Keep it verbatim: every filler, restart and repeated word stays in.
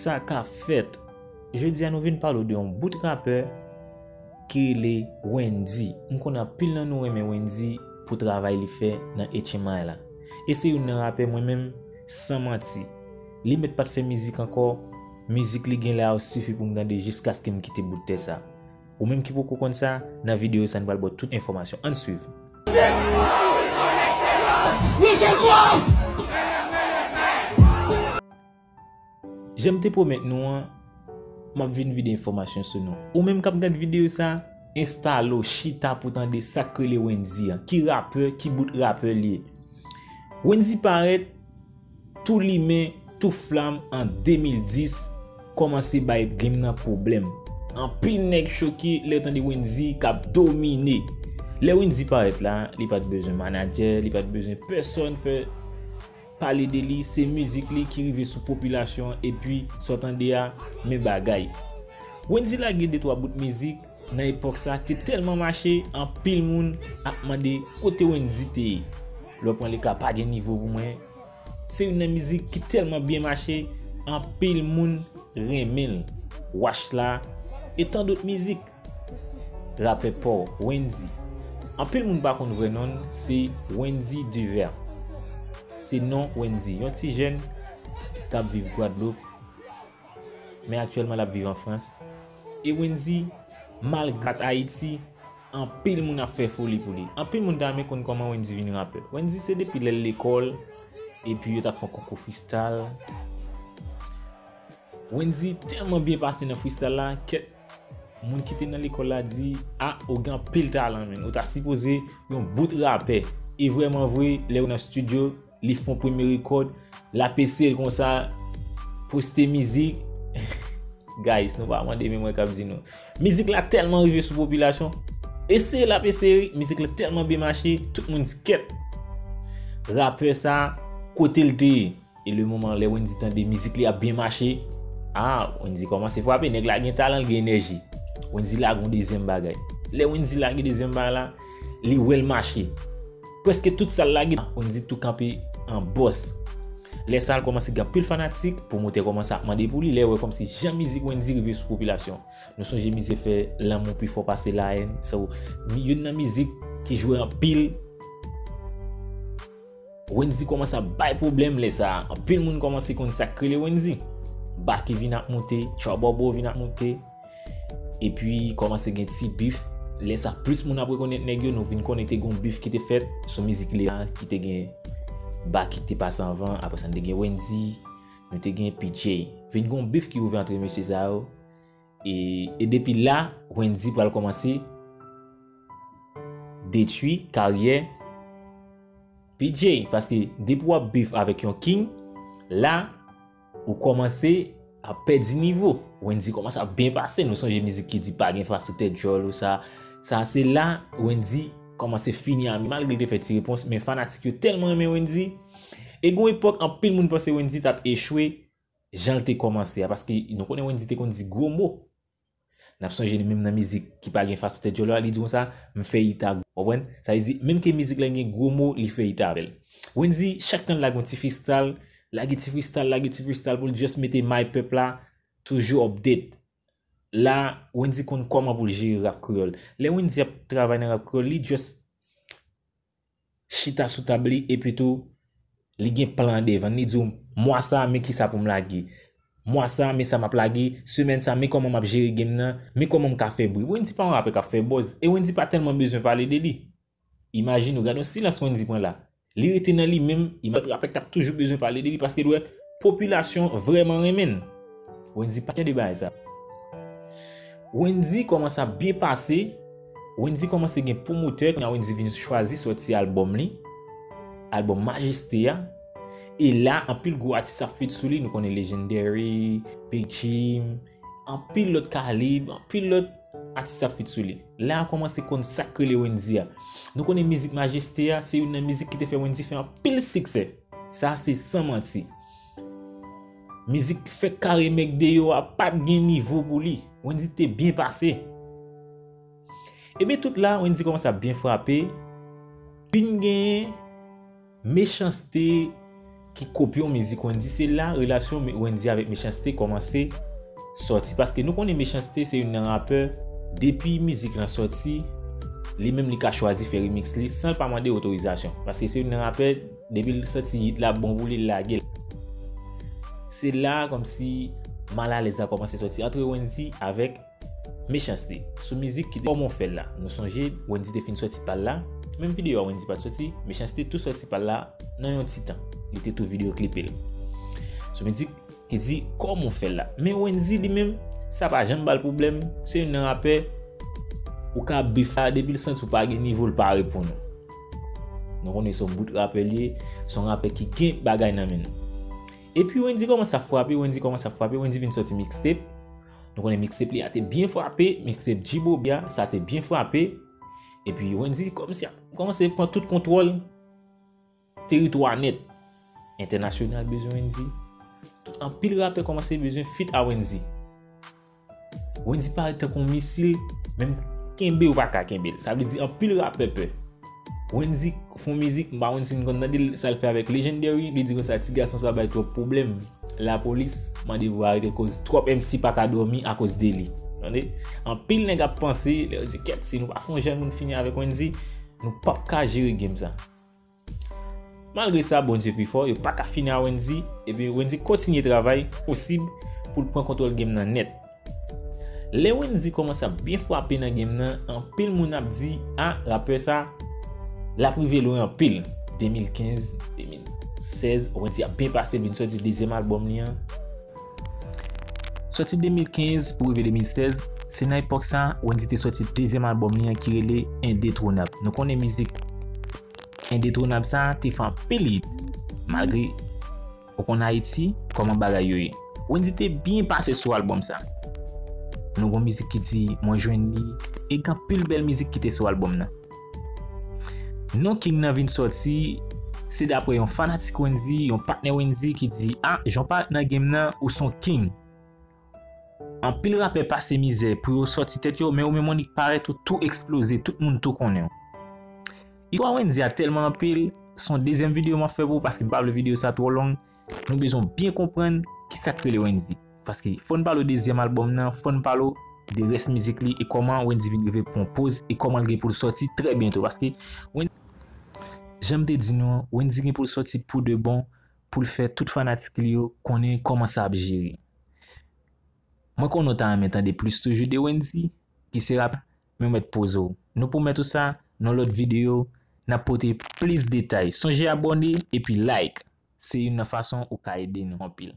Sa k ap fèt? Jodi a nou vin pale w de yon bout rapè ki rele Wendyy. M konnen anpil nan nou renmen Wendyy pou travay li fè nan H M I la. E se youn nan rapè mwen menm, san manti. Li mèt pa t fè mizik ankò, mizik li gen la yo sifi pou m tande jiskaske m kite bout tè sa. Ou menm ki poko konn sa, nan videyo sa n pral ba w tout enfòmasyon. Ann swiv. Jan m te pwomèt nou an, m ap vin vide enfòmasyon sou nou. Ou menm k ap gad videyo sa, enstale w, chita pou tande sa k rele Wendyy an. Ki rapè, ki bout rapè li ye. Wendyy parèt tou limen, tou flam an de mil dis, kòmanse bay game nan pwoblèm. Anpil nèg choke lè yo tande Wendyy k ap domine. Lè Wendyy parèt la, li pa t bezwen manadjè, li pa t bezwen pèsonn fè pale de li, se mizik li ki rive sou popilasyon an, epi sa w tande a, men bagay. Wendyy lage de twa bout mizik nan epòk sa ki te tèlman mache, anpil moun ap mande kote Wendyy te ye. Lè w pran le ka pa gen nivo pou mwen. Se youn nan mizik ki tèlman byen mache, anpil moun renmen l. Wach la, e tan dòt mizik. Rapè pa w, Wendyy. Anpil moun pa konn vrè non l, se Wendyy Duvert. Se non Wendyy, yon ti jèn k ap viv Gwadloup, men aktyèlman l ap viv an Frans. E Wendyy, malgre Ayiti, anpil moun ap fè foli pou li. Anpil moun ta renmen konn kòman Wendyy vin rapè. Wendyy se depi lè l lekòl, epi yo t ap fè yon konkou freestyle. Wendyy tèlman byen pase nan freestyle la, kèk moun ki te nan lekòl la di, "A, ou gen anpil talan, menn. Ou ta sipoze yon bout rapè." E vrèman vre, lè yo nan estidyo, li fè yon premye rekòd, l ap eseye l konsa, poste mizik. Guys, nou pa mande, men mwen k ap di nou. Mizik la tèlman rive sou popilasyon. Eseye l ap eseye, mizik la tèlman byen mache, tout moun di kèt. Rapè sa, kote l te ye? E le moman lè Wendyy tande mizik li ap byen mache, a, Wendyy kòmanse frape, nèg la gen talan, l gen enèji. Wendyy lage yon dezyèm bagay. Lè Wendyy lage dezyèm bagay la, li wè l mache. Prèske tout sa l lage, Wendyy tou kanpe an bòs. Lè sa a, l kòmanse gen anpil fanatik, pwomotè kòmanse ap mande pou li, lè yo wè kòmsi jan mizik Wendyy rive sou popilasyon. Nou sonje mizik fè lanmou pi fò pase lahèn. So, youn nan mizik ki jwe anpil. Wendyy kòmanse ap bay pwoblèm lè sa a. Anpil moun kòmanse konn sa k rele Wendyy. Baky vin ap moute, Tchòbòbò vin ap moute. Epi kòmanse gen ti bif. Lè sa plis moun ap rekonèt nèg yo, nou vin konnen te gen yon bif ki te fèt sou mizik li a, ki te gen Baky ki te pase anvan, apre sa n te gen Wendyy, nou te gen P J. Vin gen yon bif ki ouvè antre mesye sa yo. E, e depi la, Wendyy pral kòmanse detwi karyè P J, paske depi w ap bif avèk yon king, la, ou kòmanse ap pèdi nivo. Wendyy kòmanse ap byen pase. Nou sonje mizik ki di pa gen fas sou tèt djòl ou sa. Sa se la, Wendyy kòmanse fini a. Malgre l te fè ti repons, men fanatik yo tèlman renmen Wendyy. E gon epòk, anpil moun panse Wendyy t ap echwe jan l te kòmanse a. Paske nou konnen Wendyy te konn di gwo mo. N ap sonje li menm nan mizik ki pa gen fas sou tèt djòl la, li di konsa, "M fè it ak," w konprann? Sa vle di, menm ke mizik la gen gwo mo, li fè it avè l. Wendyy, chak tan l lage yon ti freestyle, lage ti freestyle, lage ti freestyle pou l just mete may pèp la, toujou update. La, Wendyy konn kòman pou l jere rap kreyòl. Lè Wendyy ap travay nan rap kreyòl, li just chita sou tab li, epi tou, li gen plan devan. Li di w, "Mwa sa, men kisa pou m lage. Mwa sa, men sa m ap lage. Semèn sa, men kòman m ap jere game nan. Men kòman m ka fè bri." Wendyy pa yon rapè k ap fè buzz, e Wendyy pa tèlman bezwen pale de li. Imajine w, gade yon silans Wendyy pran la. Li rete nan li menm, imajine lòt rapè k t ap toujou bezwen pale de li, paske l wè popilasyon vrèman renmen l. Wendyy pa tande bagay sa. Wendyy kòmanse ap byen pase. Wendyy kòmanse gen pwomotè. Kounye a Wendyy vin chwazi sòti albòm li, albòm Majesté a. E la, anpil gwo atis ap feat sou li. Nou konnen Legendary, Big Jim, anpil lòt Kalib, anpil lòt atis ap feat sou li. La, a kòmanse konn sa k rele Wendyy a. Nou konnen mizik Majesté a, se youn nan mizik ki te fè Wendyy fè anpil siksè. Sa se san manti. Mizik fèk kare mèg deyò a pa t gen nivo pou li. Wendyy te byen pase. Ebyen tout la, Wendyy kòmanse ap byen frape. Vin genyen Mechanste ki kopye yon mizik Wendyy, se la relasyon Wendyy avèk Mechans T kòmanse sòti. Paske nou konnen Mechans T se youn nan rapè, depi mizik lan sòti, li menm li ka chwazi fè remix li san l pa mande otorizasyon. Paske se youn nan rapè, depi l santi hit la bon pou li, l lage l. Se la kòmsi malalèz la kòmanse sòti antre Wendyy avèk Mechans T sou mizik ki te Kòman w fè l la. Nou sonje, Wendyy te fin sòti pa l la. Menm videyo a Wendyy pa t sòti, Mechans T tou sòti pa l la nan yon ti tan. Li te tou videyo klipe l sou mizik ki di Kòman w fè l la. Men Wendyy li menm, sa pa janm ba l pwoblèm. Se youn nan rapè ou ka beef a depi l santi w pa gen nivo, l pa reponn ou. Nou konnen se yon bout rapè li ye, se yon rapè ki gen bagay nan men l. Epi Wendyy kòmanse ap frape, Wendyy kòmanse ap frape, Wendyy vin sòti mixtape. Nou konnen mixtape li a te byen frape, mixtape G-Bobby a, sa te byen frape. Epi Wendyy kòmsi ap kòmanse pran tout kontwòl teritwa nèt. Entènasyonal bezwen Wendyy. Tout, anpil rapè kòmanse bezwen feat a Wendyy. Wendyy parèt tankou yon misil, menm kenbe ou pa ka kenbe l. Sa vle di anpil rapè pè. Wendyy fè yon mizik, m pa konn si n konn tande l, sa l fè avèk Legendary, li di konsa, "Ti gason sa bay twòp pwoblèm. Lapolis mande pou arete l koz twòp M C pa ka dòmi akoz de li." Tande? Anpil nèg ap panse, lè yo di, "Kèt, si nou pa fè yon jan pou n fini avèk Wendyy, nou p ap ka jere game sa." Malgre sa, Bondye pi fò, yo pa ka fini a Wendyy, epi Wendyy kontinye travay posib pou l pran kontwòl game nan nèt. Lè Wendyy kòmanse ap byen frape nan game nan, anpil moun ap di, "A, rapè sa, l ap rive lwen anpil." De mil kenz, de mil sèz, Wendyy ap byen pase, vin sòti dezyèm albòm li an. Sòti de mil kenz pou rive de mil sèz, se nan epòk sa, Wendyy te sòti dezyèm albòm li an ki rele Endetwonab. Nou konnen mizik Endetwonab sa te fè anpil hit, malgre ou konn Ayiti, kòman bagay yo ye. Wendyy te byen pase sou albòm sa. Nou gon mizik ki di Mwen jwenn li, e gen anpil bèl mizik ki te sou albòm nan. Non King nan vin sòti, se dapre yon fanatik Wendyy, yon patnè Wendyy ki di, "A, jan w parèt nan game nan, ou s on king." Anpil rapè pase mizè pou yo sòti tèt yo, men ou menm w annik parèt ou tou eksploze, tout moun tou konnen w. Istwa Wendyy a tèlman anpil, s on dezyèm videyo m ap fè pou ou paske m pa vle videyo sa twò long. Nou bezwen byen konprann kisa k rele Wendyy. Paske fò n pale w dezyèm albòm nan, fò n pale w de rès mizik li e kòman Wendyy vin rive pran poz e kòman l gen pou l sòti trè byento. Paske Wendyy, jan m te di nou an, Wendyy gen pou l sòti pou de bon, pou l fè tout fanatik li yo konnen kòman sa ap jere. Mwen konnen w ta renmen tande plis toujou de Wendyy, ki se rapè, men w mèt poze w. Nou pwomèt ou sa, nan lòt videyo, n ap pote plis detay. Sonje abòne epi like. Se youn nan fason ou ka ede nou anpil.